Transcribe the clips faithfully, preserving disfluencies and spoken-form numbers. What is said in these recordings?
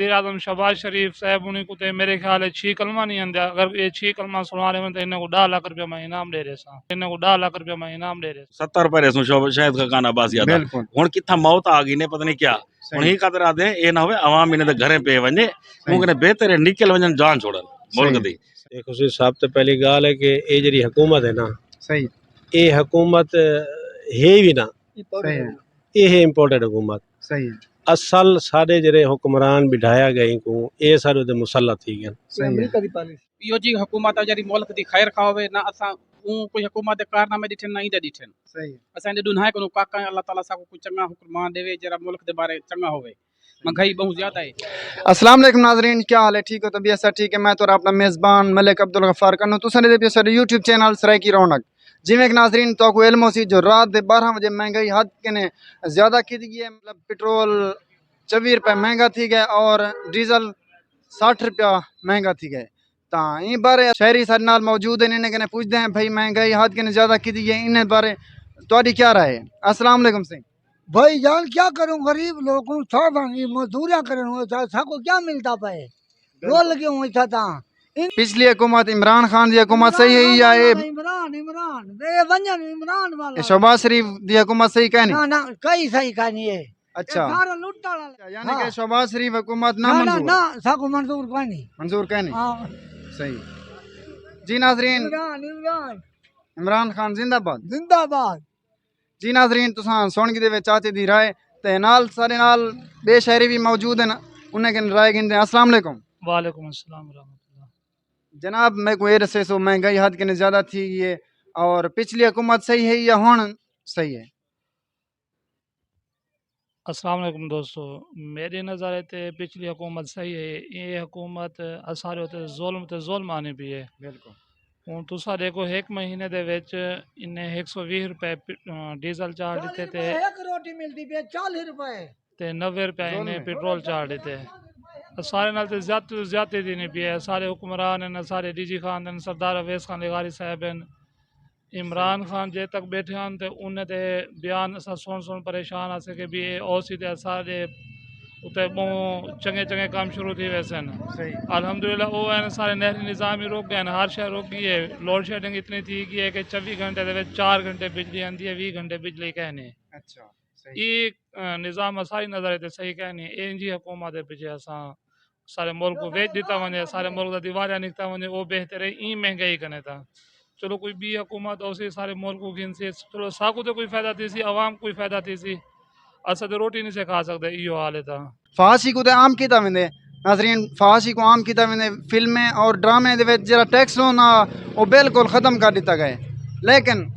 وزیر اعظم شہباز شریف صاحب انہیں کو تے میرے خیال ہے چھی کلمہ نہیں آندے۔ اگر یہ چھی کلمہ سنوا رہے ہیں تو انہیں کو ڈھا لاکھ روپیہ میں انعام ڈے رہے ساں۔ انہیں کو ڈھا لاکھ روپیہ میں انعام ڈے رہے ساں۔ ستر پہ رہے سوں شہباز، شاہد خاقان عباسی آہدا۔ بالکل۔ ہن کتھاں موت آ گئی نے، پتہ نہیں کیا۔ صحیح۔ ہن ہی خاطر آدے، اے نہ ہوئے عوام انہیں دے گھریں پے ونجے، صحیح۔ کیونکہ نے بہتر ہے نکل ونجن، جان چھوڑن ملک صحیح۔ دی۔ اے خصوصی صاحب تے پہلی ڳالھ ہے کہ اے جڑی حکومت ہے نا، صحیح۔ اے حکومت ہے وی نا، صحیح ہے۔ اے ہے امپورٹڈ حکومت۔ صحیح ہے۔ اصل سارے جڑے حکمران بٹھایا گئے کو، اے سارے دے مسلط تھی گئے۔ صحیح ہے۔ امریکہ دی پالیسی۔ ایہو جی حکومت آ جیڑھی ملک دی خیر خواہ ہووے، نہ اساں اوں کوئی حکومت دے کارنامے ݙٹھن، نہ ایندے ݙٹھن۔ صحیح۔ اساں ایندے ݙونہائیں کنوں کاکاں، اللہ تعالیٰ ساکوں کوئی چنڳا حکمران ݙیوے جیڑھا ملک دے بارے چنڳا ہووے۔ مہنگائی ٻہوں زیادہ ہے۔ السلام علیکم ناظرین، کیا حال ہے؟ ٹھیک ہو؟ طبیعت سب ٹھیک ہے؟ میں تہاݙا اپݨا میزبان ملک عبدالغفار کنوں۔ تساں ݙیہدے پیو ساݙے یوٹیوب چینل سرائیکی رونق۔ جیویں کہ ناظرین تہاکوں علم ہوسی جو رات دے بارہ وڄے مہنگائی حد کنے زیادہ کیتی ڳئی ہے، مطلب پٹرول چووی روپے مہنگا تھی ڳئے اور ڈیزل سٹھ روپیہ مہنگا تھی ڳئے۔ تاں ایں بارے شہری ساݙے نال موجود ہن، انہیں کنے پچھدے ہیں بھئی مہنگائی حد کنے زیادہ کیتی ڳئی ہے، انہیں بارے تہاݙی کیا رائے ہے؟ السلام علیکم سئیں۔ بھائی جان کیا کروں، غریب لوگ ہوں، ساݙاں دی مزدوریاں کرن ہوں، سا-، ساکوں کیا ملدا پئے؟ رول ڳیوں اتھاں تاں۔ ان پچھلی حکومت عمران خان دی حکومت صحیح ہے یا اے عمران، عمران، اے ونڄن عمران والا۔ اے شہباز شریف دی حکومت صحیح کائنی؟ نہ، نہ، کئی صحیح کائنی اے۔ اچھا۔ اے سارا لٹ والا۔ یعنی ہاں۔ کہ شہباز شریف حکومت نہ نہ، نہ، منظور؟ نہ، ساکوں منظور کائنی۔ منظور کائنی؟ ہاں۔ صحیح۔ جی ناظرین، عمران، عمران۔ عمران خان زندہ باد۔ زندہ باد۔ جی ناظرین، تساں سݨ گھدے وے چاچے دی رائے، تے نال ساݙے نال ٻئے شہری وی موجود ہن، انہیں کن رائے گھندے ہیں۔ السلام علیکم۔ وعلیکم السلام ورحمۃ اللہ۔ جناب، میکوں اے ݙسیسو، مہنگائی حد کنے زیادہ تھی ڳئی ہے اور پچھلی حکومت صحیح ہے یا ہݨ صحیح ہے؟ السلام علیکم دوستو، میݙے نظر تے پچھلی حکومت صحیح ہے۔ اے حکومت اساݙے اتے ظلم تے ظلم آندی پئی ہے۔ بالکل۔ ہݨ تساں ݙیکھو، ہک مہینے دے وچ انہیں ہک سو ویہہ روپے پ-، آ، ڈیزل چاڑھ ݙتے تے ہک روٹی ملدی پئی ہے چالیہہ روپے۔ تے نوے روپے ظلم انہیں ہے۔ پٹرول چاڑھ ݙتے۔ سارے نال تے زیادتی توں زیادتی تھیندی پئی ہے۔ سارے حکمران ہن، سارے ڈی جی خان ہن، سردار اویس خان لغاری صاحب ہن، عمران خان جے تک ٻیٹھے ہن تے انہیں دے بیان اساں سݨ سݨ پریشان ہاسے کہ بھی اے اوسی تے اساݙے اتے ٻہوں چنڳے چنڳے کم شروع تھی ویسن۔ صحیح۔ الحمدللہ او ہن سارے نہری نظام ہی رک ڳئے ہن، ہر شے رک ڳئی ہے، لوڈ شیڈنگ اتنی تھی ڳئی ہے کہ چووی گھنٹے دے وچ چار گھنٹے بجلی آندی ہے، ویہہ گھنٹے بجلی کائنی۔ اچھا۔ صحیح۔ اے، آ، نظام اساݙی نظر تے صحیح کائنی، ایں جی حکومت دے پچھے اساں سارے ملک کوں ویچ ݙتا ونڄے، سارے ملک دا دیوالیہ نکتا ونڄے، او بہتر ہے ایں مہنگائی کنے تاں۔ چلو کوئی ٻی حکومت اوسی سارے ملک کوں گھنسی، چلو ساکوں تے کوئی فائدہ تھیسی، عوام کوں کوئی فائدہ تھیسی، اساں تے روٹی نہیں سے کھا سڳدے، ایہو حال ہے تاں۔ فحاشی کوں تے عام کیتا ویندے۔ ناظرین، فحاشی کوں عام کیتا ویندے۔ فلمیں اور ڈرامے دے وچ جیڑھا ٹیکس ہوندا، او بالکل ختم کر ݙتا ڳئے۔ لیکن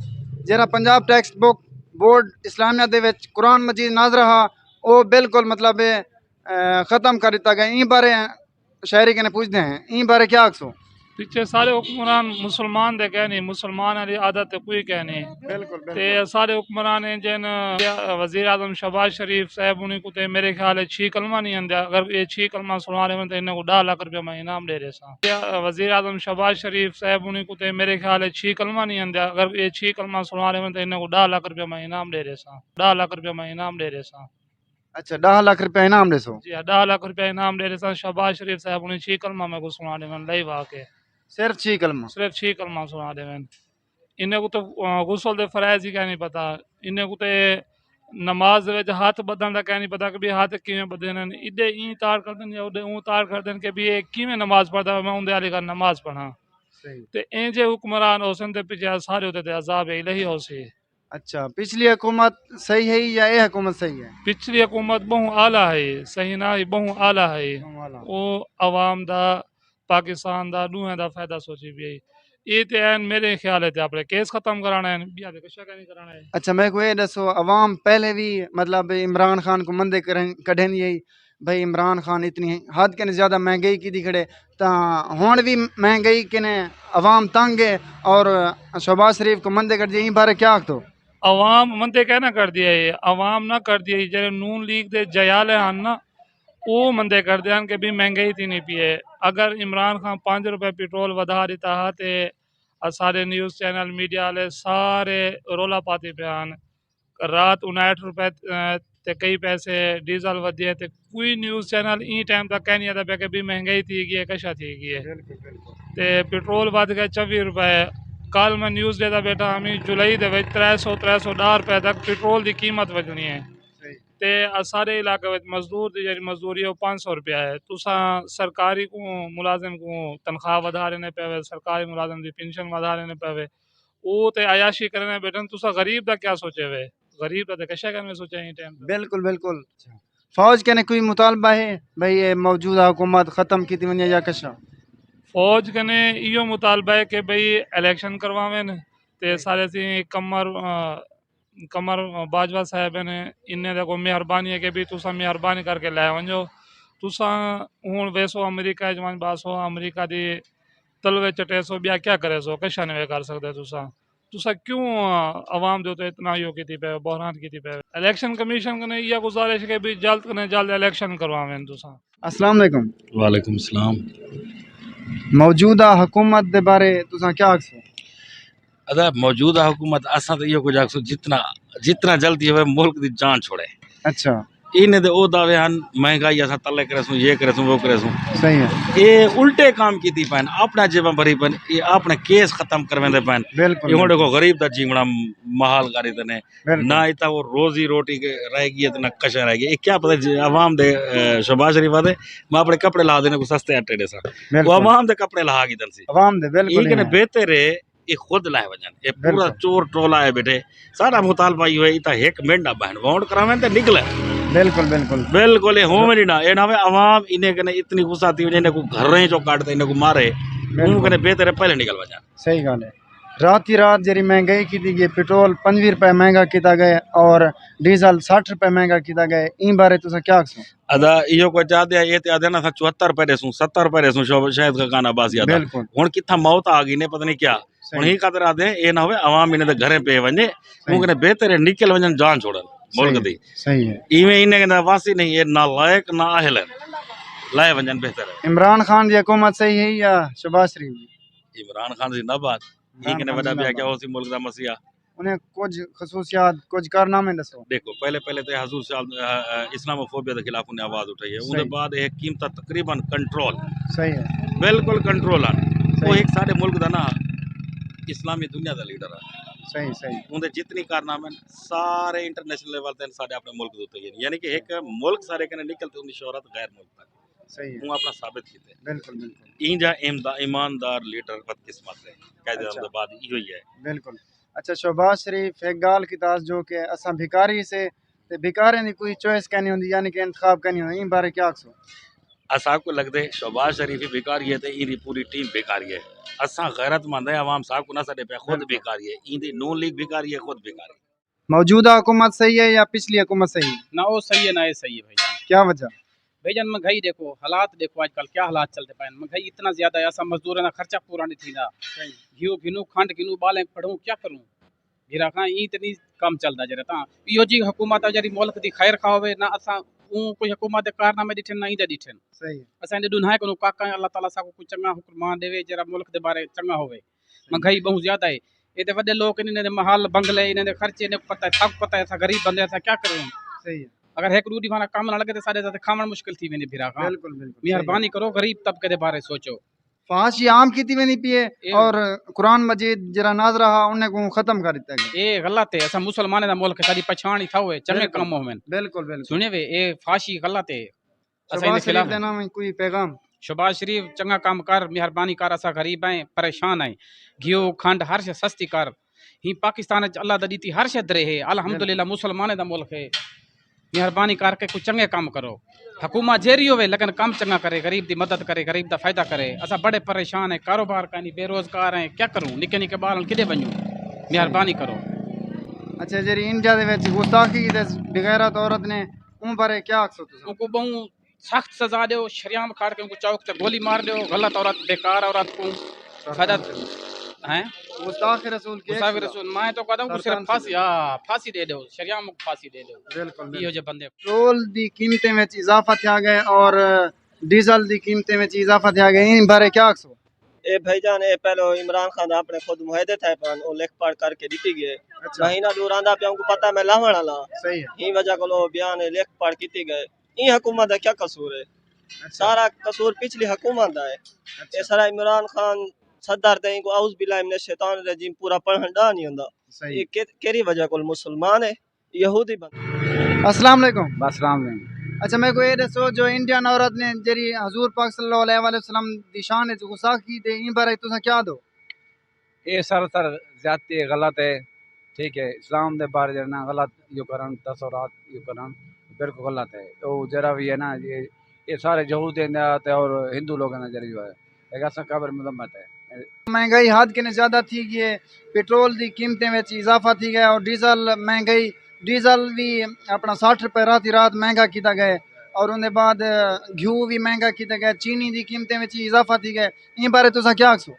جیڑھا پنجاب ٹیکسٹ بک بورڈ اسلامیہ دے وچ قرآن مجید نازل ہا، او بالکل مطلب، اے، ختم کر ݙتا ڳئے۔ ایں بارے شاعری کنے پچھدے ہیں، ایں بارے کیا آکھسو؟ پچھے سارے حکمران مسلمان دے کائنی، مسلمان والی عادت تے کوئی کائنی۔ بالکل، بالکل۔ تے سارے حکمران ہیں جن وزیر اعظم شہباز شریف صاحب انہیں کو تے میرے خیال ہے چھی کلمہ نہیں آندے۔ اگر یہ چھی کلمہ سنوا رہے ہیں تو انہیں کو ڈھا لاکھ روپیہ میں انعام ݙے رہے ساں۔ وزیر اعظم شہباز شریف صاحب انہیں کو تے میرے خیال ہے چھی کلمہ نہیں آندے۔ اگر یہ چھی کلمہ سنوا رہے ہیں تو انہیں کو ڈھا لاکھ روپیہ میں انعام ݙے رہے ساں۔ ڈھا لاکھ روپیہ میں انعام ݙے رہے ساں۔ اچھا، ݙاہ لاکھ روپیہ انعام ݙیسو؟ جی ہاں، ݙاہ لاکھ روپیہ انعام ݙے ݙیساں۔ شہباز شریف صاحب انہیں چھی کلمہ میکوں سݨا ݙیون، لائیو آ کے۔ صرف چھی کلمہ؟ صرف چھی کلمہ سݨا ݙیون۔ انہیں کوں تاں، آ، غسل دے فرائض ہی کائنی پتہ۔ انہیں کوں تے نماز دے وچ ہتھ ٻدھݨ دا کائنی پتہ کہ بھی ہتھ کیویں ٻدھے ہن۔ ایݙے ایں تاڑ کر ݙین یا اوݙے اوں تاڑ کر ݙین کہ بھی اے کیویں نماز پڑھدا، میں اوندے آلی کر نماز پڑھاں۔ صحیح۔ تے ایں جے حکمران ہوسن تے پچھے سارے اوتے تے عذاب الہی ہوسی۔ اچھا، پچھلی حکومت صحیح ہے یا اے حکومت صحیح ہے؟ پچھلی حکومت ٻہوں اعلیٰ ہے، صحیح نہ ہے، ٻہوں اعلیٰ ہے۔ ٻہوں اعلیٰ۔ او عوام دا، پاکستان دا، ݙوہیں دا فائدہ سوچی پئی ہے۔ اے تے این میݙے خیال ہے تے اپݨے کیس ختم کراوݨا ہے، ٻیا تے کجھ نہیں کراوݨا ہے۔ اچھا، میکوں اے ݙسو، عوام پہلے وی مطلب عمران خان کوں مندے کرن، کڈھیندی ہئی، بھئی عمران خان اتنی حد کنے زیادہ مہنگائی کیتی کھڑے، تاں ہݨ وی مہنگائی کنے عوام تنگ ہے اور شہباز شریف کوں مندے کڈھدی، ایں بارے کیا آکھدو؟ عوام مندے کائنی کڈھدی ہے، عوام نہ کڈھدی ہے، جیڑھے نون لیگ دے جیالے ہن نا، او مندے کڈھدے ہن کہ بھی مہنگائی تھیندی پئی ہے۔ اگر عمران خان پنج روپے پٹرول ودھا ݙتا ہا تے اساݙے نیوز چینل میڈیا والے سارے رولا پاتی پئے ہن۔ رات انہٹھ روپے، اے، تے کئی پیسے ڈیزل ودھے، تے کوئی نیوز چینل ایں ٹائم تک کہہ نہیں آتا پیا کہ بھی مہنگائی تھی گئی ہے، کشا تھی گئی ہے۔ تے پٹرول ودھ گئے چوی روپے۔ کل میں نیوز ݙیہدا ٻیٹھا ہمی، جولائی دے وچ ترے سو، ترے سو ݙاہ روپے تک پٹرول دی قیمت ودھݨی ہے۔ تے اساݙے علاقے وچ مزدور دی جیڑھی مزدوری ہے، او پنج سو روپیہ ہے۔ تساں سرکاری کوں، ملازم کوں تنخواہ ودھا رہے پئے وے، سرکاری ملازم دی پنشن ودھا رہے پئے وے، او تے عیاشی کرݨے ٻیٹھن۔ تساں غریب دا کیا سوچے وے؟ غریب دا تے کشا کن میں سوچا ایں ٹائم تے۔ بالکل، بالکل۔ فوج کنے کوئی مطالبہ ہے بھئی اے موجودہ حکومت ختم کیتی ونڄے یا کشا؟ فوج کنے ایہو مطالبہ ہے کہ بھئی الیکشن کرواوین تے سارے سی قمر، آ، قمر باجوہ صاحب نے، انہیں دا کوئی مہربانی ہے کہ بھئی تساں مہربانی کر کے لے ونڄو۔ تساں ہݨ ویسو امریکہ وچ ونڄ ٻاسو، امریکہ دی تلوے چٹیسو، ٻیا کیا کریسو؟ کشا نوے کر سڳدے تساں۔ تساں کیوں عوام دے اتے اتنا یو کیتی پئے، بحران کیتی پئے؟ الیکشن کمیشن کنے ایہا گزارش کہ بھی جلد کنے جلد الیکشن کرواوین تساں۔ السلام علیکم۔ وعلیکم السلام۔ موجودہ حکومت دے بارے تساں کیا آکھسو؟ ادا، موجودہ حکومت اساں تے ایہو کجھ آکھسوں، جتنا، جتنا جلدی ہوئے ملک دی جان چھوڑے۔ اچھا۔ اینے دے او دعوے ہن، مہنگائی اساں تلے کریسوں، یہ کریسوں، وہ کریسوں۔ صحیح ہے۔ اے الٹے کام کیتی پئن، اپݨا جیباں بھری پئن، اے اپݨے کیس ختم کرویندے پئن۔ بالکل، اے ہݨ بالکل۔ ݙیکھو غریب دا جیوݨا محال کر ݙتے نے۔ بالکل۔ نہ اتھاں او روزی روٹی کے رہ ڳئی ہے تے نہ کشا رہ ڳئی۔ اے کیا پتہ جی عوام دے، اے، شہباز شریف آہدے، میں اپݨے کپڑے لہا ݙینے کوں سستے آٹے ݙیساں۔ بالکل۔ او عوام دے کپڑے لہا کے ݙیسی۔ عوام دے، بالکل ایں کنے ہی۔ بہتر ہے اے خود لہہ ونڄن۔ اے پورا بالکل۔ چور ٹولا ہے ٻیٹھے۔ ساݙا مطالبہ ایہو ہے، اتھاں ہک منٹ نہ ٻہن، ووٹ کراون تے نکلن۔ بالکل، بالکل۔ بالکل، اے ہوون ہی نہ، اے نہ ہووے عوام انہیں کنے اتنی غصہ تھی ونڄے، انہیں کوں گھریں چوں کڈھ تے انہیں کوں مارے۔ بالکل۔ اوں کنے بہتر ہے پہلے نکل ونڄن۔ صحیح ڳالھ ہے۔ رات ہی رات جیڑھی مہنگائی کیتی ڳئی، پٹرول پنج ویہہ روپے مہنگا کیتا ڳئے اور ڈیزل سٹھ روپے مہنگا کیتا ڳئے، ایں بارے تساں کیا آکھسو؟ ادا، ایہو کوئی چاہدے آ، اے تے آہدے نا، اساں چوہتر روپے ݙیسوں، ستر روپے ݙیسوں، شو-، شاہد خاقان عباسی آہدا۔ بالکل۔ ہݨ کتھاں موت آ ڳئی نے، پتہ نہیں کیا۔ صحیح۔ ہݨ ہی خاطر آہدے، اے نہ ہووے عوام انہیں دے گھریں پئے ونڄے، صحیح۔ اوں کنے بہتر ہے نکل ونڄن، جان چھوڑن ملک صحیح، دی۔ صحیح ہے۔ ایویں انہیں کنے واسی نہیں، اے نالائق، نااہل ہن۔ لائے ونڄن بہتر ہے۔ عمران خان دی حکومت صحیح ہے یا شہباز شریف دی؟ عمران خان زندہ باد۔ ایں عمران کنے خان وݙا زندہ بیا کیا باد۔ ہوسی ملک دا مسیحا؟ انہیں کجھ خصوصیات، کجھ کارنامے ݙسو۔ ݙیکھو، پہلے، پہلے تے حضور صاحب، آ، آ، اسلاموفوبیا دے خلاف انہیں آواز اٹھائی ہے۔ اوں دے صحیح۔ بعد اے قیمتاں تقریباً کنٹرول۔ صحیح ہے۔ بالکل کنٹرول ہن۔ صحیح۔ او ہک ساݙے ملک دا نا اسلامی دنیا دا لیڈر ہے۔ صحیح، صحیح۔ اوں دے جتنی کارنامے ہن، سارے انٹرنیشنل لیول تے ساݙے اپݨے ملک دے اتے ہن۔ یعنی کہ ہک ملک ساݙے کنے نکل تے اوندی شہرت غیر ملک تک۔ صحیح ہے۔ اوں اپݨا ثابت کیتے۔ بالکل، بالکل۔ اینجھا ایمدا-، ایماندار لیڈر بدقسمت ہے۔ قائد اعظم اچھا۔ دے بعد ایہو ہی ہے۔ بالکل۔ اچھا، شہباز شریف ہک ڳالھ کیتاس جو کہ اساں بھکاری سے تے بھکاریں دی کوئی چوائس کائنی ہوندی، یعنی کہ انتخاب کائنی ہوندا، ایں بارے کیا آکھسو؟ اساکوں لڳدے شہباز شریف ہی بھکاری ہے تے ایندی پوری ٹیم بھکاری ہے۔ اساں غیرت مند ہیں، عوام ساکوں نہ سݙے پیا، خود بالکل۔ بھکاری ہے۔ ایندی نون لیگ بھکاری ہے، خود بھکاری۔ موجودہ حکومت صحیح ہے یا پچھلی حکومت صحیح ہے؟ نہ، او صحیح ہے، نہ اے صحیح ہے بھائی جان۔ کیا وجہ؟ بھائی جان، مہنگائی ݙیکھو، حالات ݙیکھو، اڄ کل کیا حالات چلدے پئن۔ مہنگائی اتنا زیادہ ہے، اساں مزدوراں دا خرچہ پورا نہیں تھیندا۔ صحیح۔ گھیو گھنوں، کھنڈ گھنوں، ٻالیں پڑھوں، کیا کروں؟ گھرا کھاں ایں تے نہیں کم چلدا جیڑھا تاں۔ ایہو جی حکومت ہے جیڑھی ملک دی خیر خواہ ہووے، نہ اساں اوں کوئی حکومت دے کارنامے ݙٹھن، نہ ایندے ݙٹھن۔ صحیح۔ اساں ایندے ݙونہائیں کنوں کاکا ہیں، اللہ تعالیٰ ساکوں کوئی چنڳا حکمران ݙیوے، جیڑھا ملک دے بارے چنڳا ہووے۔ صحیح۔ مہنگائی ٻہوں زیادہ ہے۔ اے تے وݙے لوک ہن، انہیں دے محل، بنگلے، انہیں دے خرچے، انہیں کوں پتہ ہے، ساکوں پتہ ہے، اساں غریب بندے، اساں کیا کروں؟ صحیح ہے۔ اگر ہک ݙو ݙینہہ والا کم نہ لڳے تے ساݙے تاں کھاوݨ مشکل تھی ویندی بھرا خان۔ بالکل، بالکل۔ صحیح ہے۔ مہربانی کرو، غریب طبقے دے بارے سوچو۔ فحاشی عام کیتی ویندی پئی ہے اے اور قرآن مجید جیڑھا نازلہ ہا، انہیں کوں ختم کر ݙتا ڳیا۔ اے غلط ہے، اساں مسلمانیں دا ملک ہے، ساݙی پچھاݨ اتھاؤ ہے، چنڳے بالکل۔ کم ہوون۔ بالکل، بالکل۔ سݨے وے، اے فحاشی غلط ہے۔ اساں شہباز ایندے شریف خلاف دے ہیں۔ ناں کوئی پیغام؟ شہباز شریف، چنڳا کم کر، مہربانی کر، اساں غریب ہیں، پریشان ہیں، گھیو، کھنڈ، ہر شے سستی کر۔ ہی پاکستان وچ اللہ دا ݙتی ہر شے درے ہے، الحمدللہ بالکل۔ مسلمانیں دا ملک ہے۔ مہربانی کر کے کوئی چنڳے کم کرو۔ حکومت جیڑھی ہووے لیکن کم چنڳا کرے، غریب دی مدد کرے، غریب دا فائدہ کرے۔ اساں بڑے پریشان ہیں، کاروبار کائنی، بے روزگار ہیں، کیا کروں؟ نکے نکے ٻال ہن، کݙے ونڄوں؟ مہربانی کرو۔ اچھا، جیڑھی انڈیا دے وچ گستاخی کیتے بغیرت عورت نے، اوں بارے کیا آکھسو تساں؟ اونکوں ٻہوں سخت سزا ݙیو، شریعام کھڑ کے اونکوں چوک تے گولی مار ݙیو، غلط عورت، بیکار عورت کوں فائدہ ہیں۔ گستاخ رسول کیس گستاخ ہوندا؟ رسول، میں تو کہتا ہوں کہ صرف سرطان پھانسی، سزا۔ ہاں، پھانسی ݙے ݙیو، شریعام کوں پھانسی ݙے ݙیو۔ بالکل، ایہو بالکل۔ جے بندے۔ پٹرول دی قیمتیں وچ اضافہ تھیا ڳئے اور ڈیزل دی قیمتیں وچ اضافہ تھیا ڳئے، ایں بارے کیا آکھسو؟ اے بھائی جان، اے پہلو عمران خان دا اپݨے خود معاہدے تھئے پن، او لکھ پڑھ کر کے ݙتی ڳئے۔ اچھا۔ مہینہ ݙو رہندا پیا، اونکوں پتہ میں لہوݨ والا۔ صحیح ہے۔ ایں وجہ کولو بیان اے لکھ پڑھ کیتی ڳئے۔ ایں حکومت دا کیا قصور ہے؟ اچھا۔ سارا قصور پچھلی حکومت دا ہے۔ اچھا۔ اے سارا عمران خان صدر تے اینکوں اعوذ باللہ من الشیطان الرجیم پورا پڑھݨ دا نہیں ہوندا۔ صحیح۔ اے کہ-، کیڑھی وجہ کول مسلمان ہے؟ یہودی بندہ۔ السلام علیکم۔ السلام علیکم۔ اچھا، میکوں اے ݙسو جو انڈین عورت نے جیڑھی حضور پاک صلی اللہ علیہ وآلہ وسلم دی شان وچ غصہ کیتے، ایں بارے تساں کیا ݙو؟ اے سراسر زیادتی ہے، غلط ہے، ٹھیک ہے۔ اسلام دے بارے جیڑھا نا غلط یو کرن، تصورات یو کرن، بالکل غلط ہے۔ او جیڑھا وی ہے نا، اے، اے سارے یہودیاں دا تے اور ہندو لوگاں دا جیڑھا وی ہے، اے اساں قابل مذمت ہے۔ مہنگائی حد کنے زیادہ تھی ڳئی ہے، پٹرول دی قیمتیں وچ اضافہ تھی ڳیا اور ڈیزل مہنگائی، ڈیزل وی اپݨا سٹھ روپے رات ہی رات مہنگا کیتا ڳئے اور اوندے بعد گھیو وی مہنگا کیتا ڳئے، چینی دی قیمتیں وچ اضافہ تھی ڳئے۔ ایں بارے تساں کیا آکھسو؟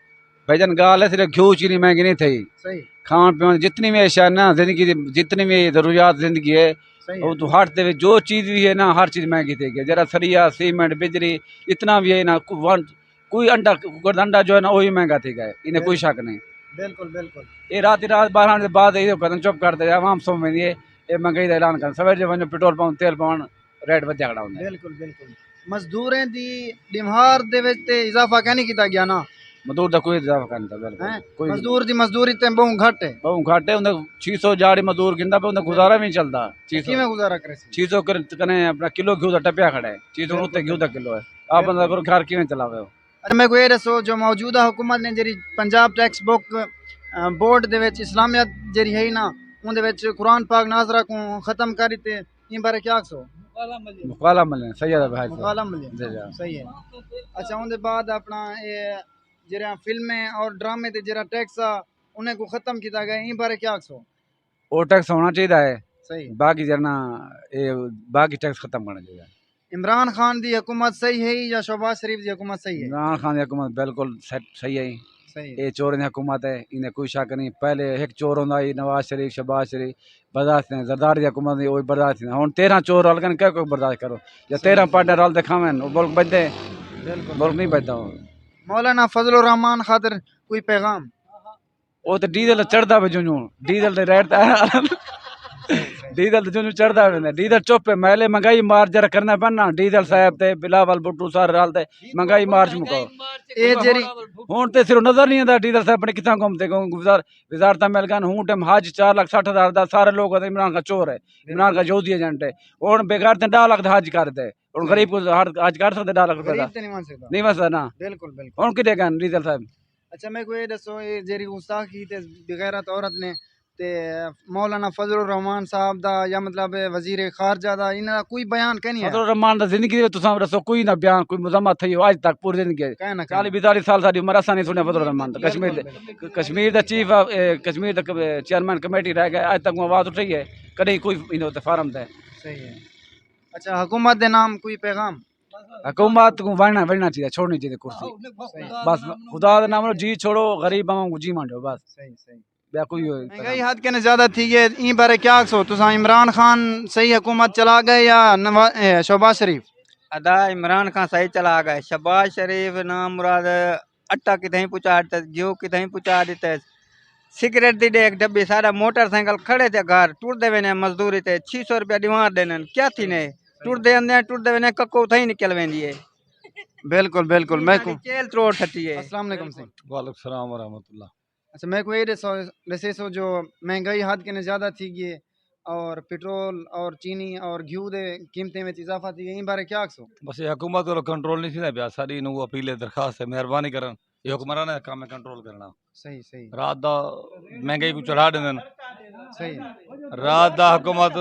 بھائی جان، ڳالھ ہے صرف گھیو چینی مہنگی نہیں تھئی۔ صحیح۔ کھاݨ پیوݨ جتنی وی اشیاء نا زندگی دی، جتنی وی ضروریات زندگی ہے، صحیح ہے۔ او تو ہٹ دے وچ جو چیز وی ہے نا، ہر چیز مہنگی تھی ڳئی۔ جیڑھا سریا، سیمنٹ، بجری، جتنا وی ہے نا، کو-، ون-، کوئی انڈا، کوئی انڈا جو ہے نا، وہی مہنگا تھی ڳئے، انہیں کوئی بالکل۔ شک نہیں۔ بالکل، بالکل۔ اے رات ہی رات بارہ بجے بعد اے کردن، چپ کر دے، عوام سم ویندی ہے، اے مہنگائی دا اعلان کرن۔ سویر جو ونڄو پٹرول پاؤن، تیل پاؤن، ریٹ ودھیا کھڑا ہوندا ہے۔ بالکل، بالکل۔ مزدوریں دی ݙیمار دے وچ تے اضافہ کائنی کیتا ڳیا نا؟ مزدور دا کوئی اضافہ کائنی تھا، بالکل۔ ہیں؟ کوئی مزدور دی مزدوری تے ٻہوں گھٹ ہے۔ ٻہوں گھٹ ہے، اوندے چھ سو ݙیہاڑی مزدور گھندا پیا، اوندے گزارا وی نہیں چلدا۔ چھ سو کیویں گزارا کرے سی؟ چھ سو کر-، کنے اپݨا کلو گھیو دا ٹپیا کھڑا ہے، چھ سو بالکل۔ اتے گھیو دا کلو ہے۔ آپ بالکل۔ اندازہ کرو گھر کیویں چلاوے ہو۔ اچھا، میکوں اے ݙسو جو موجودہ حکومت نے جیڑھی پنجاب ٹیکسٹ بک، آ، بورڈ دے وچ اسلامیات جیڑھی ہے نا، اوندے وچ قرآن پاک ناظرہ کوں ختم کر ݙتے، ایں بارے کیا آکھسو؟ مقالہ ملے، صحیح ہے بھائی صاحب۔ مقالہ ملے۔ جی، جی۔ صحیح ہے۔ اچھا، اوندے بعد اپݨا اے جیڑھا فلمیں اور ڈرامے تے جیڑھا ٹیکس آ، انہیں کوں ختم کیتا ڳئے، ایں بارے کیا آکھسو؟ او ٹیکس ہونا چاہیدا ہے۔ صحیح۔ باقی جیڑھا نا، اے باقی ٹیکس ختم کرنا چاہیدا ہے۔ عمران خان دی حکومت صحیح ہے یا شہباز شریف دی حکومت صحیح ہے؟ عمران خان دی حکومت بالکل سیٹ، صحیح ہے۔ صحیح۔ اے چوریں دی حکومت ہے، ایندے کوئی شک نہیں۔ پہلے ہک چور ہوندا ہئی، نواز شریف، شہباز شریف، برداشت نہیں۔ زرداری دی حکومت نہیں، او وی برداشت نہیں۔ ہݨ تیرھاں چور رل ڳئے، کیا کوئی برداشت کرو؟ یا صحیح۔ تیرھاں پارٹیاں رل تے کھاون، او ملک بچدے؟ بالکل، ملک نہیں بچدا۔ مولانا فضل الرحمان خاطر کوئی پیغام؟ او تے ڈیزل چڑھدا پئے جوں جوں، ڈیزل دے ریٹ تے ڈیزل تے جوں جوں چڑھدا ویندا۔ ڈیزل چپ ہے، مہلے مہنگائی مار جیڑھا کرنا پیا نا، ڈیزل صاحب تے بلاول بھٹو سارے رل تے مہنگائی مار چ مکاؤ۔ اے جیڑھی ہݨ تے صرف نظر نہیں آندا ڈیزل صاحب اپݨے کتھاں گھمدے، کیوں وزار-، وزارتاں مل ڳئن۔ ہوں ٹائم حج چار لاکھ سٹھ ہزار دا، سارے لوک آہدے عمران خان چور ہے، عمران خان یہودی ایجنٹ ہے۔ ہݨ بغیر تے ݙاہ لاکھ دا حج کر ݙے۔ ہݨ غریب کوں ہر حج کر سڳدے ݙاہ لاکھ روپے دا؟ غریب تے نہیں ونڄ سڳدا۔ نہیں ونڄ سڳدا نا۔ بالکل، بالکل۔ ہݨ کݙے ڳئن ڈیزل صاحب؟ اچھا، میکوں اے ݙسو، اے جیڑھی گستاخی تے بغیرت عورت نے تے مولانا فضل الرحمان صاحب دا یا مطلب وزیر خارجہ دا، انہاں دا کوئی بیان کائنی آیا؟ فضل الرحمان دا زندگی دے وچ تساں ݙسو کوئی نہ بیان، کوئی مذمت تھئی ہو اڄ تک پوری زندگی ہے۔ کائنا، کائنا۔ چالیہہ بیتالیہہ سال ساݙی عمر، اساں نہیں سݨیا فضل الرحمان دا۔ بالکل، کشمیر دے، بالکل۔ کشمیر دا چیف آف، اے، کشمیر دا ک-، چیئرمین کمیٹی رہ ڳئے، اڄ تک آواز اٹھائی ہے، کݙہیں کوئی انہاں تے فارم تے۔ صحیح ہے۔ اچھا، حکومت دے نام کوئی پیغام؟ حکومت کوں ونڄݨا، ونڄݨا چاہیدا، چھوڑݨی چاہیدی کرسی۔ صحیح۔ بس خدا دے نام نال جی چھوڑو، غریب عوام کوں جیوݨ ݙیو بس۔ صحیح، صحیح۔ ٻیا کوئی ہوئے۔ مہنگائی حد کنے زیادہ تھی ڳئی، ایں بارے کیا آکھسو تساں؟ عمران خان صحیح حکومت چلا ڳئے یا نوا-، اے، شہباز شریف؟ ادا عمران خان صحیح چلا ڳئے، شہباز شریف نامراد اٹا کتھائیں پہنچا ݙتے، گھیو کتھائیں پہنچا ݙتے۔ سگریٹ دی ݙیکھ ڈبی، سارا موٹر سائیکل کھڑے تے گھر ٹردے ویندے مزدوری تے، چھ سو روپیہ ݙیوار ݙیندن، کیا تھی نے؟ ٹردے آندے، ٹردے ویندے، ککو اتھائیں نکل ویندی ہے۔ بالکل، بالکل، میں کو چیل تروڑ ٹھٹی ہے۔ السلام علیکم سائیں۔ وعلیکم السلام ورحمۃ اللہ۔ اچھا، میکوں اے ݙسو، ݙسیسو جو مہنگائی حد کنے زیادہ تھی ڳئی ہے اور پٹرول اور چینی اور گھیو دے قیمتیں وچ اضافہ تھی ڳئی، ایں بارے کیا آکھسو؟ بس اے حکومت کولوں کنٹرول نہیں تھیندا پیا، ساݙی انہاں کوں اپیل ہے، درخواست ہے، مہربانی کرن، اے حکمراناں دا کم ہے کنٹرول کرݨا۔ صحیح، صحیح۔ رات دا مہنگائی کوں چڑھا ݙیندن۔ صحیح۔ رات دا حکومت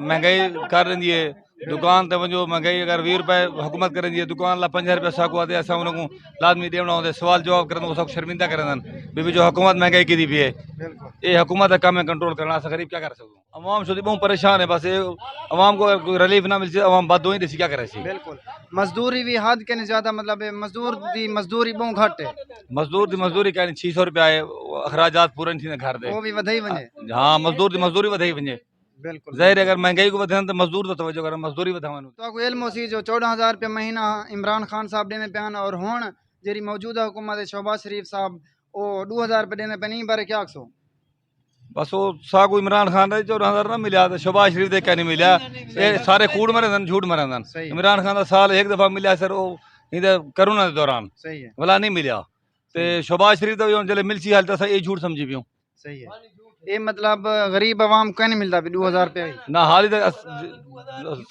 مہنگائی کر ݙیندی ہے، دکان تے ونڄو، مہنگائی اگر ویہہ روپے حکومت کریندی ہے، دکان والا پنجاہ روپے ساکوں آہدے، اساں انہاں کوں لازمی ݙیوݨا ہوندے، سوال جواب کرن کوں ساکوں شرمندہ کریندن، بی بی جو حکومت مہنگائی کیتی پئی ہے۔ بالکل۔ اے حکومت دا کم ہے کنٹرول کرݨا، اساں غریب کیا کر سڳدوں؟ عوام شدی ٻہوں پریشان ہے، بس اے عوام کوں کوئی ریلیف نہ ملسی، عوام بددعائیں ݙیسی، کیا کریسی؟ بالکل۔ مزدوری وی حد کنے زیادہ، مطلب ہے، مزدور دی مزدوری ٻہوں گھٹ ہے۔ مزدور دی مزدوری کائنی، چھ سو روپیہ ہے، اخراجات پورے نہیں تھیندے گھر دے۔ او وی ودھائی ونڄے۔ ہاں، مزدور دی مزدوری ودھائی ونڄے۔ بالکل۔ ظاہر ہے، اگر مہنگائی کوں ودھائن تے مزدور دا توجہ کرن، مزدوری ودھاون۔ تہاکوں علم ہوسی جو چوݙاں ہزار روپیہ مہینہ عمران خان صاحب ݙیندے پئے ہن، اور ہݨ جیڑھی موجودہ حکومت ہے، شہباز شریف صاحب، او ݙو ہزار روپے ݙیندے پئے، ایں بارے کیا آکھسو؟ بس او ساکوں عمران خان دا چوداں ہزار نہ ملیا تے شہباز شریف دے کائنی ملیا۔ اے سارے کوڑ مریندن، جھوٹ مریندن۔ صحیح۔ عمران خان دا سال ہک دفعہ ملیا سر، او ایندے کرونا دے دوران۔ صحیح ہے۔ ولا نہیں ملیا۔ تے شہباز شریف دا وی ہݨ جلے ملسی حال تاں اساں اے جھوٹ سمجھی پیوں۔ صحیح ہے۔ اے مطلب غریب عوام کوں نہیں ملدا پیا ݙو ہزار روپے وی؟ نہ، حالی تک اس-،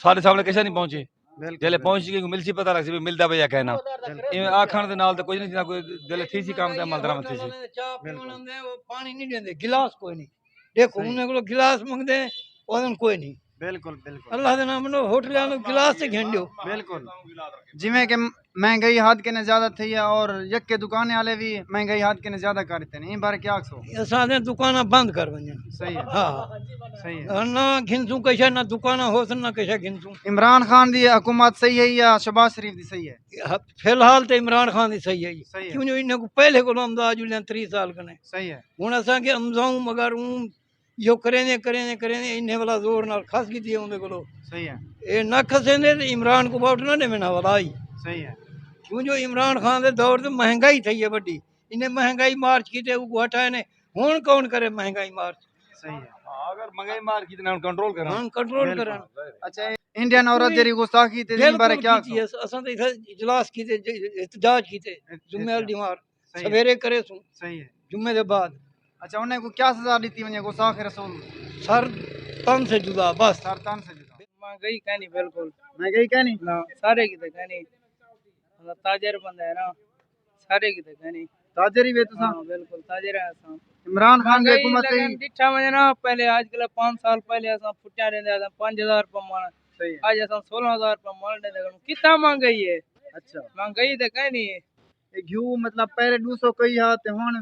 ساݙے سامݨے کسے نہیں پہنچے۔ بالکل، جلے بالکل۔ پہنچ کے ملسی پتہ لڳسی بھی ملدا پیا یا کائنا۔ بالکل۔ ایویں آکھݨ دے نال تے کجھ نہیں تھیندا، کوئی جلے تھیسی کم تے عمل درآمد تھیسی۔ چاہ پیوݨ بالکل۔ آندے، او پاݨی نہیں ݙیندے، گلاس کوئی نہیں۔ ݙیکھو، صحیح۔ انہیں کولوں گلاس منگدے، او کوئی نہیں۔ بالکل، بالکل۔ اللہ دے نام نو ہوٹلاں نو گلاس تے گھن ݙیو۔ بالکل۔ جیویں کہ مہنگائی حد کنے زیادہ تھئی ہے اور یکے دکانے والے بھی مہنگائی حد کنے زیادہ کر ݙتے نے، ایں بارے کیا آکھسو؟ اساں دے دکاناں بند کر ونڄن۔ صحیح ہے۔ ہاں۔ صحیح ہے۔ نہ گھنسوں کشا، نہ دکاناں ہوسن، نہ کشا گھنسوں۔ عمران خان دی حکومت صحیح ہے یا شہباز شریف دی صحیح ہے؟ فی الحال تے عمران خان دی صحیح ہے۔ صحیح ہے۔ کیوں جو انہیں کو پہلے کو امداد جلدیاں تریہہ سال کنے۔ صحیح ہے۔ ہن اساں کے امزاؤں مگر اوں جو کریندے، کریندے، کریندے، انہیں والا زور نال کھس گھدی ہے اوندے کولوں۔ صحیح ہے۔ اے نہ کھسیندے تے عمران کوں ووٹ نہ ݙیوݨ والا ہئی۔ صحیح ہے۔ کیوں جو عمران خان دے دور تے مہنگائی تھئی ہے وݙی۔ انہیں مہنگائی مارچ کیتے، اوکوں ہٹائے نے۔ ہݨ کون کرے مہنگائی مارچ؟ صحیح ہے۔ ہاں، اگر مہنگائی مارچ کیتے نہ کنٹرول کرن۔ ہاں، کنٹرول بالکل۔ کرن۔ اچھا، اے انڈین عورت جیڑھی گستاخی تے ایں بارے بالکل کیا کیتی آکھسو؟ ہے۔ اساں تے اتھے اجلاس کیتے، ج-، احتجاج کیتے، اچھا۔ جمعے والی دیوار۔ صحیح ہے۔ سویرے کرے سوں۔ صحیح ہے۔ جمعے دے بعد۔ اچھا، انہیں کو کیا سزا ݙتی ونڄے، گستاخ رسول؟ سر تن سے جدا، بس۔ سر تن سے جدا۔ مہنگائی کائنی بالکل۔ مہنگائی کائنی؟ نہ، سارے کیتے کائنی۔ مطلب تاجر بندہ ہے نا، سارے کیتے کائنی۔ تاجر ہی وے تساں؟ ہاں، بالکل، تاجر ہے اساں۔ عمران خان دی حکومت صحیح؟ ݙٹھا ونڄے نا، پہلے اڄ کل پنج سال پہلے اساں پھٹیاں ݙیندے ہاساں پنج ہزار روپے مݨ۔ صحیح ہے۔ اڄ اساں سولہ ہزار روپے مݨ ݙیندے ہاساں۔ کتنا مہنگائی ہے؟ اچھا۔ مہنگائی تے کائنی ہے۔ اے گھیو مطلب پہلے ݙو سو کئی ہا تے ہݨ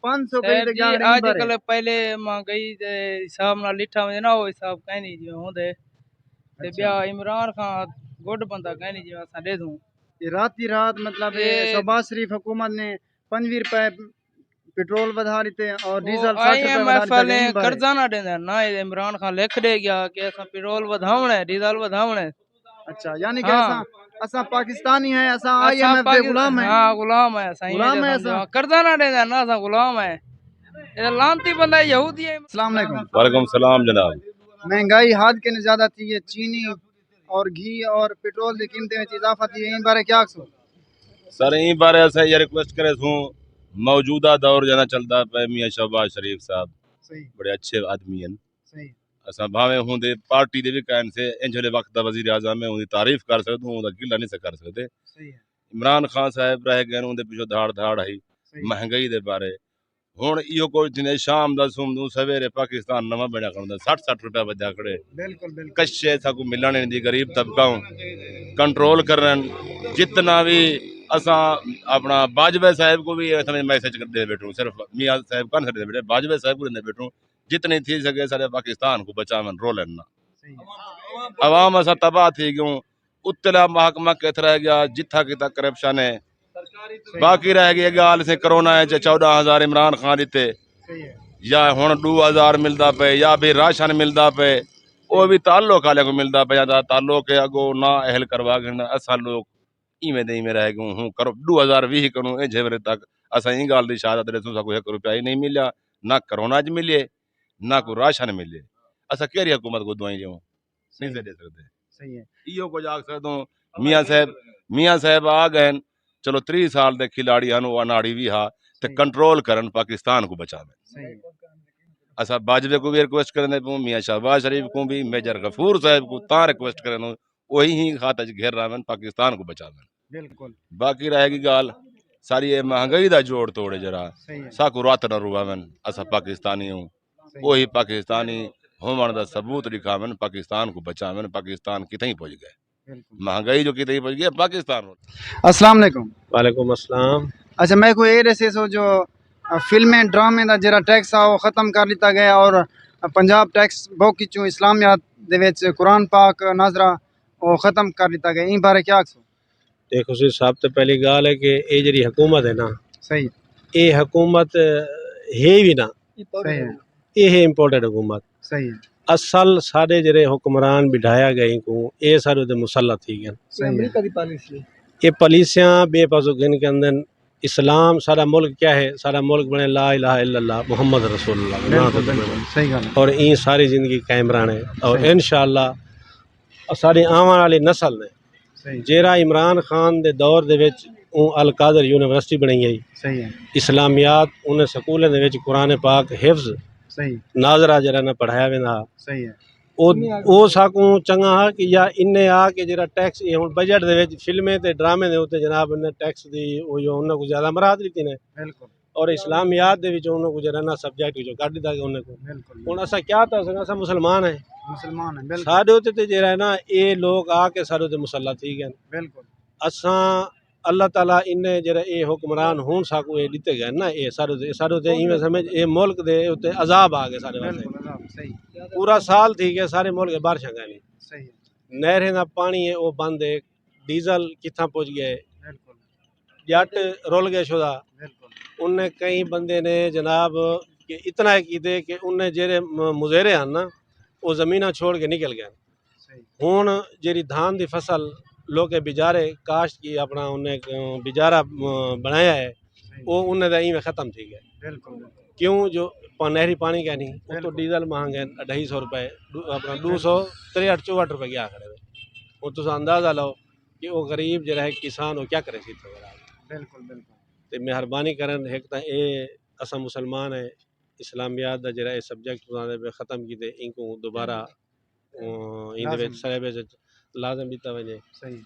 پنج سو کئی تے ڳاہݨے اڄ بھرے۔ کل پہلے مہنگائی دے حساب نال ݙٹھا ونڄے نا، او حساب کائنی جیویں ہوندے۔ تے اچھا۔ ٻیا عمران خان گڈ بندہ کائنی جیویں اساں ݙیدھوں۔ اے رات دی رات مطلب اے اے شہباز شریف حکومت نے پنجویہہ روپے پٹرول ودھا ݙتے اور او ڈیزل سٹھ روپے ودھا ݙتا ڳئے۔ آئی ایم ایف والے قرضہ نہ ݙیندے نا، اے عمران خان لکھ ݙے ڳیا کہ اساں پٹرول ودھاوݨا ہے، ڈیزل ودھاوݨا ہے۔ اچھا، یعنی کہ ہاں۔ اساں، اساں پاکستانی ہیں، اساں آئی ایم ایف دے پاکس-، غلام ہیں۔ ہاں، غلام ہیں اساں، غلام ہیں اساں۔ قرضہ نہ ݙیندے نا، اساں غلام ہیں۔ اے لعنتی بندہ یہودی ہے۔ السلام علیکم۔ وعلیکم السلام جناب۔ مہنگائی حد کنے زیادہ تھی ہے، چینی اور گھی اور پٹرول دی قیمتیں وچ اضافہ تھی ہے، ایں بارے کیا آکھسو؟ سر، ایں بارے اساں یہ ریکویسٹ کرے سوں، موجودہ دور جیڑھا چلدا پئے میاں شہباز شریف صاحب صحیح۔ بڑے اچھے آدمی ہیں۔ صحیح۔ اساں بھاویں ہوندے پارٹی دے وی کائن سے، انج والے وقت دا وزیر اعظم ہے، اوندی تعریف کر سڳدوں، اوندا گلہ نہیں سے کر سڳدے۔ صحیح ہے۔ عمران خان صاحب رہ ڳئے، اوندے پچھوں دھاڑ دھاڑ ہئی۔ صحیح۔ مہنگائی دے بارے۔ ہݨ ایہو کجھ تھیندے، شام دا سومدوں سویرے پاکستان نواں بݨیا کھڑدا، سٹھ سٹھ روپے ودھا کھڑے۔ بالکل، بالکل۔ کشے ساکوں ملݨ نہیں دی، غریب طبقہ ہوں کنٹرول کرن۔ جتنا وی اساں اپݨا باجوہ صاحب کوں وی اساں میسج ݙیندے ٻیٹھوں، صرف میاں صاحب کوں نہ ݙیندے ٻیٹھوں، باجوہ صاحب کوں ݙیندے ٻیٹھوں۔ جتنی تھی سڳے سارے پاکستان کوں بچاون، رولن نہ۔ صحیح ہے۔ عوام اساں تباہ تھی ڳیوں، اتلا محکمہ کتھ رہ ڳیا، جتھاں کتھاں کرپشن ہے۔ صحیح۔ باقی رہ ڳئی ڳالھ سے کرونا ہے، چوداں ہزار عمران خان ݙتے، صحیح ہے۔ یا ہݨ ݙو ہزار ملدا پئے، یا بھی راشن ملدا پئے، او بھی تعلق والے کوں ملدا پئے، یا دا تعلق ہے اڳوں نہ اہل کروا گھن، اساں لوک ایویں دے ایویں رہ ڳیوں ہوں۔ کرو ݙو ہزار ویہہ کنوں اے جھیورے تک اساں ایں ڳالھ دی شہادت ݙیسوں، ساکوں ہک روپیہ ہی نہیں ملیا، نہ کرونا اچ ملے، نہ کوئی راشن ملے۔ اساں کیڑھی حکومت کوں دعائیں ݙیوں؟ نہیں سے ݙے سڳدے۔ صحیح ہے۔ ایہو کجھ آکھ سڳدوں، میاں صاحب، میاں صاحب آ ڳئے ہن، چلو تریہہ سال دے کھلاڑی ہن، او اناڑی وی ہا، تے صحیح۔ کنٹرول کرن، پاکستان کوں بچاون۔ صحیح۔ اساں باجوے کوں وی ریکویسٹ کریندے پئوں، میاں شہباز شریف کوں وی، میجر غفور صاحب کوں تاں ریکویسٹ کریندوں، اوہی ہی خاطر اچ گھر آون، پاکستان کوں بچاون۔ بالکل۔ باقی رہ ڳئی ڳالھ ساری اے مہنگائی دا جوڑ توڑ ہے جیڑھا، صحیح ہے۔ ساکوں رات نہ رواون، اساں پاکستانی ہوں۔ صحیح۔ اوہی پاکستانی ہووݨ دا ثبوت ݙکھاون، پاکستان کوں بچاون، پاکستان کتھائیں پڄ ڳئے۔ بالکل۔ مہنگائی جو کتھائیں پڄ ڳئی، پاکستان۔ السلام علیکم۔ وعلیکم السلام۔ اچھا، میکوں اے ݙسیسو جو، آ، فلمیں ڈرامیں دا جیڑھا ٹیکس آ، او ختم کر ݙتا ڳئے اور پنجاب ٹیکس بک اچوں اسلامیات دے وچ قرآن پاک ناظرہ او ختم کر ݙتا ڳئے، ایں بارے کیا آکھسو؟ ݙیکھو سئیں، سب توں پہلی ڳالھ ہے کہ اے جیڑھی حکومت ہے نا، صحیح۔ اے حکومت ہے وی نا، صحیح ہے۔ اے ہے امپورٹڈ حکومت۔ صحیح ہے۔ اصل ساݙے جیڑھے حکمران بٹھایا ڳئے کوں، اے ساݙے تے مسلط تھی ڳئے۔ صحیح ہے۔ امریکہ دی پالیسی ہے۔ اے پالیسیاں ٻئے پاسوں گھن کے آندن، اسلام سارا ملک کیا ہے؟ سارا ملک بنے لا الہ الا اللہ محمد رسول اللہ، نہ بالکل تو بالکل۔ صحیح گل ہے۔ اور این ساری زندگی قائم رہنے اور صحیح۔ انشاءاللہ ساری آون والی نسل نے صحیح۔ جیرا عمران خان دے دور دے وچ اون القادر یونیورسٹی بنائی ہے، صحیح ہے۔ اسلامیات انہیں سکولیں دے وچ قرآن پاک حفظ صحیح۔ ناظرہ جیرا نہ پڑھایا ویندا ہا۔ صحیح ہے۔ او او ساکوں چنگا ہا کہ یا انہیں آ کے جیرا ٹیکس، یہ ہن بجٹ دے وچ فلمیں تے ڈرامے دے اُتے جناب انہیں ٹیکس دی، او جو انہاں کو زیادہ مراعات ڈتی نے۔ بالکل۔ اور اسلامیات دے وچ انہاں کو جیرا نا سبجیکٹ وچوں کڈ ڈتا گیا انہاں کو۔ بالکل ہن اساں کیا تاں اساں مسلمان ہیں۔ مسلمان ہیں بالکل۔ ساڈے اُتے تے جیرا ہے نا، اے لوگ آ کے ساڈے اُتے مسلط تھی گئے۔ بالکل۔ اساں اللہ تعالیٰ انہیں جیرا اے حکمران ہن ساکوں اے ڈتے گئے نا، اے ساڈے اُتے، ساڈے اُتے ایویں سمجھ اے ملک دے اُتے عذاب آ گئے سارے واسطے۔ بالکل عذاب صحیح۔ پورا سال تھی گئے سارے ملک بارشاں کائنی۔ صحیح۔ نہریں دا پانی ہے او بند ہے، ڈیزل کتھاں پہنچ گئے؟ بالکل۔ جٹ رل گئے شدا۔ بالکل۔ انہیں کئی بندے نے جناب کہ اتنا ہے کیتے کہ انہیں جیرے م-، مزیرے ہن نا، او زمیناں چھوڑ کے نکل گئے۔ صحیح۔ ہن جیڑی دھان دی فصل لوکیں بیجارے کاشت کی اپنا انہیں ک-، بیجارہ، م-، بنایا ہے، صحیح۔ او انہیں دا ایویں ختم تھی گئے۔ بالکل، بالکل۔ کیوں جو پا-، نہری پانی کائنی، اتوں بالکل۔ ڈیزل مہنگے ہیں، اڈھائی سو روپے، ڈو-، اپنا بالکل۔ دو سو تریہٹھ چوہٹھ روپے گیا کھڑے ہوئے۔ ہن تساں اندازہ لاؤ کہ او غریب جیڑا ہے کسان، او کیا کرے سی اتھوں غریب؟ بالکل، بالکل۔ تے مہربانی کرن، ہک تاں اے اساں مسلمان ہیں، اسلامیات دا جیڑا اے سبجیکٹ تساں دے ختم کیتے، اینکوں دوبارہ، اوں، ایندے وچ لازم۔ سلیبس وچ لازم ݙتا ونڄے۔ صحیح۔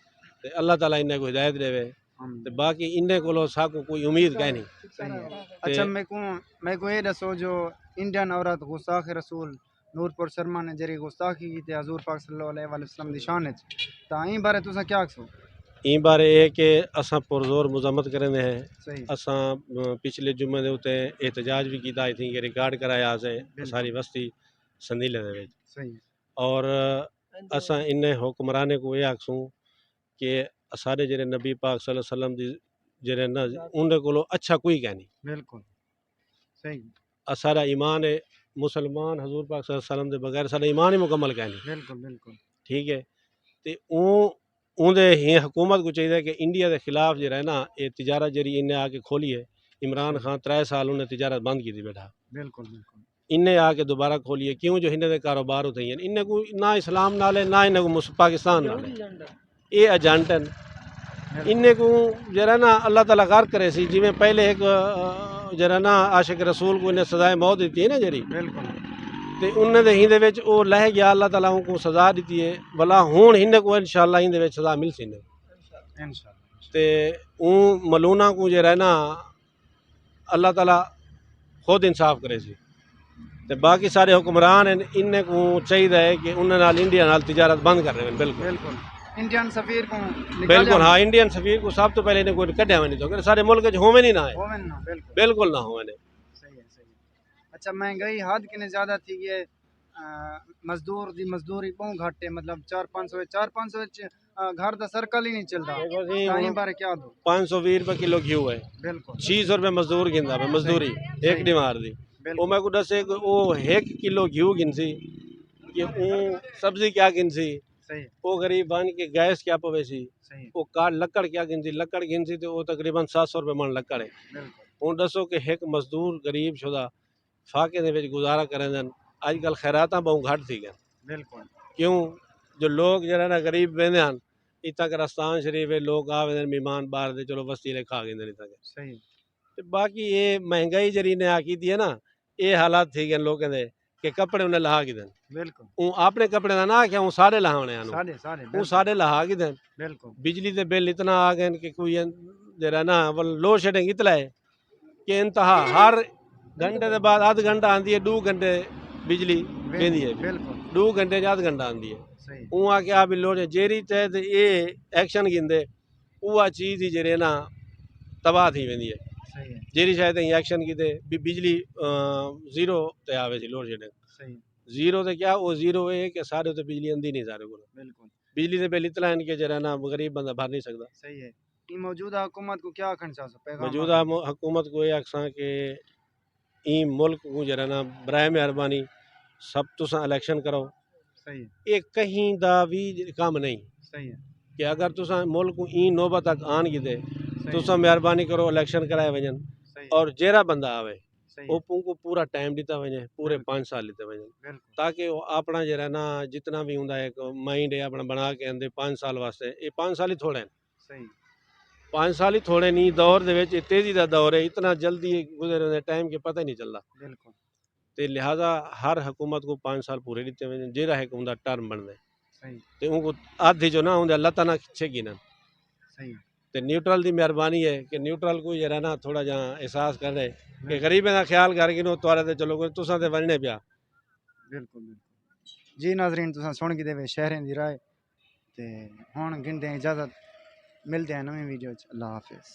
تے اللہ تعالیٰ انہیں کوں ہدایت ݙیوے۔ آمین۔ تے باقی انہیں کولوں ساکوں کوئی امید کائنی۔ صحیح ہے۔ تے اچھا، میکوں، میکوں اے ݙسو جو انڈین عورت گستاخ رسول نور پور شرما نے جیڑھی گستاخی کیتی حضور پاک صلی اللہ علیہ وآلہ وسلم دی شان وچ، تاں ایں بارے تساں کیا آکھسو؟ ایں بارے اے کہ اساں پرزور مذمت کریندے ہیں۔ صحیح۔ اساں، م، پچھلے جمعے دے اُتے احتجاج وی کیتا، آئی تھنک ریکارڈ کرایا اسیں بالکل۔ ساری وستی سندیلے دے وچ۔ صحیح۔ اور اساں انہیں حکمرانیں کوں اے آکھسوں کہ اساݙے جیڑھے نبی پاک صلی اللہ علیہ وسلم دی جیڑھے نا، انہیں کولوں اچھا کوئی کائنی۔ بالکل۔ صحیح۔ اساݙا ایمان ہے، مسلمان حضور پاک صلی اللہ علیہ وسلم دے بغیر ساݙا ایمان ہی مکمل کائنی۔ بالکل، بالکل۔ ٹھیک ہے۔ تے اوں، اوندے ہی حکومت کوں چاہیدا ہے کہ انڈیا دے خلاف جیڑھا ہے نا، اے تجارت جیڑھی انہیں آ کے کھولی ہے، عمران خان ترے سال انہیں تجارت بند کیتی بیٹھا۔ بالکل، بالکل۔ انہیں آ کے دوبارہ کھولی ہے، کیوں جو انہیں دے کاروبار اتھے ہی ہیں۔ انہیں کوں نہ اسلام نال ہے، نہ انہیں کوں مس-، پاکستان نال ہے۔ اے ایجنٹ ہیں۔ بالکل۔ انہیں کوں جیڑھا نا اللہ تعالیٰ غرق کرے سی، جیویں پہلے ہک، آ، جیڑھا نا عاشق رسول کوں انہیں سزائے موت ݙتی ہے نا جیڑھی۔ بالکل۔ تے انہیں دے ہیندے وچ او لہہ گیا، اللہ تعالیٰ اوں کوں سزا ݙتی ہے۔ ولا ہن ہیندے کوں انشاءاللہ ہیندے وچ سزا ملسی نے۔ انشاءاللہ۔ تے اوں ملونا کوں جیڑھا ہے نا اللہ تعالیٰ خود انصاف کرے سی۔ تے باقی سارے حکمران ہیں، انہیں کوں چاہیدا ہے کہ انہیں نال انڈیا نال تجارت بند کر ݙیون، بالکل۔ بالکل۔ انڈین سفیر کوں نکال بالکل، ہاں، انڈین سفیر کوں سب تو پہلے انہیں کوں کڈھیا ونڄے تو کہ سارے ملک وچ ہوون ہی نہ ہے۔ ہوون نہ، بالکل۔ بالکل نہ ہوون۔ صحیح ہے، صحیح ہے۔ اچھا، مہنگائی حد کنے زیادہ تھی ڳئی ہے، آ، مزدور دی مزدوری ٻہوں گھٹ ہے، مطلب چار پنج سو، چار پنج سو وچ، آ، گھر دا سرکل ہی نہیں چلدا۔ دیکھو جی، تاں ایں ہݨ بارے کیا ݙو؟ پنج سو ویہہ روپے کلو گھیو ہے۔ بالکل۔ چھی سو روپے مزدور گھندا پئے، مزدوری، صحیح۔ ہک صحیح۔ ݙینہوار دی۔ بالکل۔ او میکوں ݙسے کہ او ہک کلو گھیو گھنسی، کہ اوں سبزی کیا گھنسی، صحیح۔ او غریب ونڄ کے گیس کیا پویسی، صحیح۔ او کاٹ لکڑ کیا گھنسی، لکڑ گھنسی تے او تقریباً ست سو روپے مݨ لکڑ ہے۔ بالکل۔ ہݨ ݙسو کہ ہک مزدور غریب شدہ فاقے دے وچ گزارا کریندن۔ اڄ کل خیراتاں ٻہوں گھٹ تھی ڳئن۔ بالکل۔ کیوں جو لوگ جیڑھا نا غریب ویندے ہن، اتھاں قبرستان شریف ہے، لوگ آ ویندن مہمان ٻاہر دے، چلو وستی لے کھا گھندن اتھاں کے۔ صحیح۔ تے باقی اے مہنگائی جیڑھی نے آ کیتی ہے نا، اے حالات تھی ڳئن لوکیں دے کہ کپڑے انہیں لہا گھدن۔ بالکل۔ اوں اپݨے کپڑے دا نہ آکھیا، اوں سارے لہاوݨے ہن۔ سارے، سارے، اوں بالکل۔ سارے لہا گھدن۔ بالکل۔ بجلی دے بل اتنا آ ڳئن کہ کوئی جیڑھا نا، ول لوڈ شیڈنگ اتلا ہے کہ انتہا، ہر گھنٹے دے بعد ادھ گھنٹہ آندی ہے، ݙو گھنٹے بجلی ویندی ہے۔ بالکل۔ ݙو گھنٹے چ ادھ گھنٹہ آندی ہے۔ صحیح۔ اوں آکھیا بھی لوڈ جیڑھی تحت اے ایکشن گھندے، اوہا چیز ہی جیڑھے نا تباہ تھی ویندی ہے۔ صحیح ہے۔ جیڑھی شاید ایں ایکشن کیتے بھی بجلی، آ، زیرو تے آوے سی لوڈ شیڈنگ۔ صحیح۔ زیرو تے کیا، او زیرو اے کہ سارے تے بجلی آندی نہیں سارے کول۔ بالکل۔ بجلی دے بل اتنا ہیں کہ جیڑھا نا غریب بندہ بھر نہیں سکدا۔ صحیح ہے۔ ایں موجودہ حکومت کوں کیا آکھݨ چاہسو؟ پیغام بالکل۔ موجودہ مو-، حکومت کوں اے آکھساں کہ ایں ملک کوں جیڑھا نا برائے مہربانی سب تساں الیکشن کرو۔ صحیح ہے۔ اے کہیں دا وی کم نہیں۔ صحیح ہے۔ کہ اگر تساں ملک کوں ایں نوبت تک آن گھدے تساں مہربانی کرو الیکشن کرائے ونڄن، اور جیڑھا بندہ آوے، او کو پورا ٹائم ݙتا ونڄے، پورے پنج سال ݙتے ونڄن، تاکہ او اپݨا جیڑھا نا، جتنا بھی ہوندا ہے، ہک مائنڈ ہے اپݨا بݨا کے آندے پنج سال واسطے، اے پنج سال ہی تھوڑے ہن۔ پنج سال ہی تھوڑے نہیں، دور دے وچ اے تیزی دا دور ہے، اتنا جلدی گزر ویندے، ٹائم کے پتہ ہی نہیں چلدا۔ تے لہذا ہر حکومت کو پنج سال پورے ݙتے ونڄن، جیڑھا ہک ہوندا ٹرم بݨدے۔ تے اوں کو ادھ جو نہ ہوندے، لتاں نہ چھک گھنن۔ تے نیوٹرل دی مہربانی ہے کہ نیوٹرل کو جیڑھا نا، تھوڑا جہاں احساس کرے کہ غریبیں دا خیال کر گھنو، تہاݙے تے چلو کوئی، تساں تے ونڄݨے پیا۔ بالکل بالکل۔ جی ناظرین، تساں سݨ گھدے وے شہریں دی رائے، تے ہݨ گھندے ہیں اجازت، ملدے ہیں نویں ویڈیو وچ۔ اللہ حافظ۔